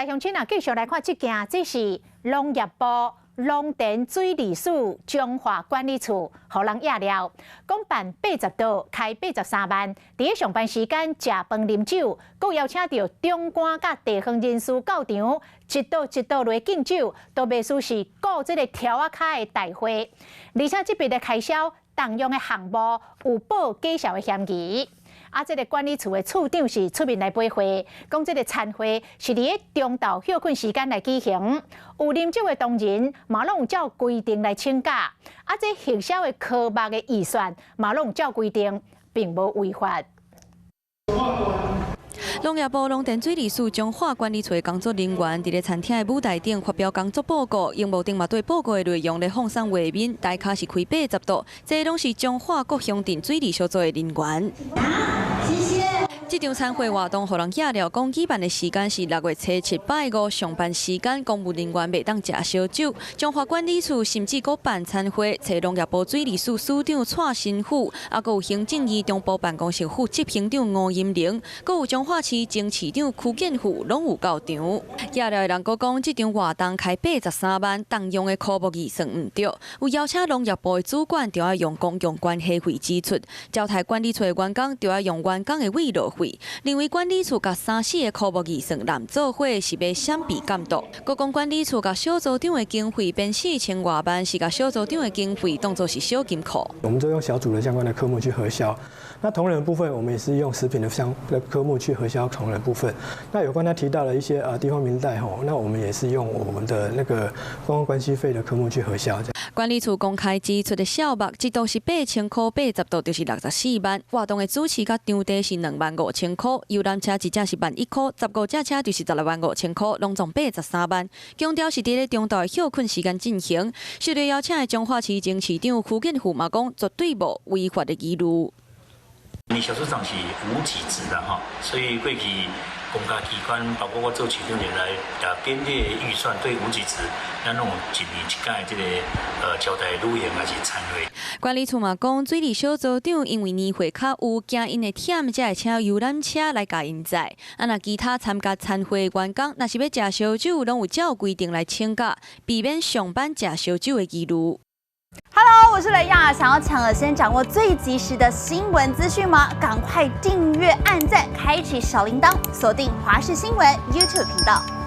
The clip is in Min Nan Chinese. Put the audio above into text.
來鄉親啊，繼續來看這件，這是農業部農田水利署彰化管理處，予人掖了，講辦80桌，開83萬，佇咧上班時間食飯啉酒，閣邀請著長官佮地方人士到場，一桌一桌來敬酒，都袂輸是顧這个柱仔跤的大會，而且這筆的開銷動用的項目有報假數的嫌疑。啊，這个管理處的處長是出面來回話，講這个餐會是佇咧中晝歇睏時間來舉行，有啉酒的同仁嘛攏有照規定來請假，啊，這核銷的科目的預算嘛攏有照規定，並無違法。農業部農田水利署彰化管理處的工作人員佇咧餐廳的舞台頂發表工作報告，螢幕頂嘛對報告的內容咧放送畫面，台跤是開八十度，這攏是彰化各鄉鎮水利小組的人員。謝謝。這場餐會活動，予人掖了講舉辦的時間是6月初7拜五上班時間，公務人員袂當食燒酒。彰化管理處甚至閣辦餐會，揣農業部水利署署長蔡新富，啊，閣有行政院中部辦公室副執行長吳音寧，閣有彰化市前市長邱建富，攏有到場。掖了的人閣講，這場活動開83萬，動用的科目預算毋對，有邀請農業部的主管，就愛用公共關係費支出；招待管理處的員工，就愛用員工的慰勞費。認為管理處共三四个科目預算攬做伙，是欲閃避監督。閣講管理處共小組長的經費編4000外萬，是共小組長的經費當作是小金庫。我們都用小組的相關的科目去核銷。那同仁部分，我們也是用食品的相的科目去核銷同仁部分。那有關他提到了一些地方民代吼，那我們也是用我們的那個公共關係費的科目去核銷。管理處公開支出的數目，一桌是8000箍，80桌就是64萬。活動的主持佮場地是25,000箍，遊覽車一隻是1.1萬箍，15隻車就是165,000箍，攏總83萬。強調是佇咧中晝歇睏時間進行。受到邀請的彰化市前市長邱建富嘛講，絕對無違法的疑慮。你小組長是無給職的哈，所以過去公家機關，包括我做市長以來，也編列預算對無給職，咱攏有一年一屆這个招待旅行還是餐會。管理處嘛講，水利小組長因為年歲較有，驚𪜶會忝，才會請遊覽車來共𪜶載。啊，若其他參加餐會的員工，若是欲食燒酒，攏有照規定來請假，避免上班食燒酒的疑慮。 Hello，我是雷亞，想要搶先掌握最及時的新聞資訊嗎？趕快訂閱、按讚、開啟小鈴鐺，鎖定華視新聞 YouTube 頻道。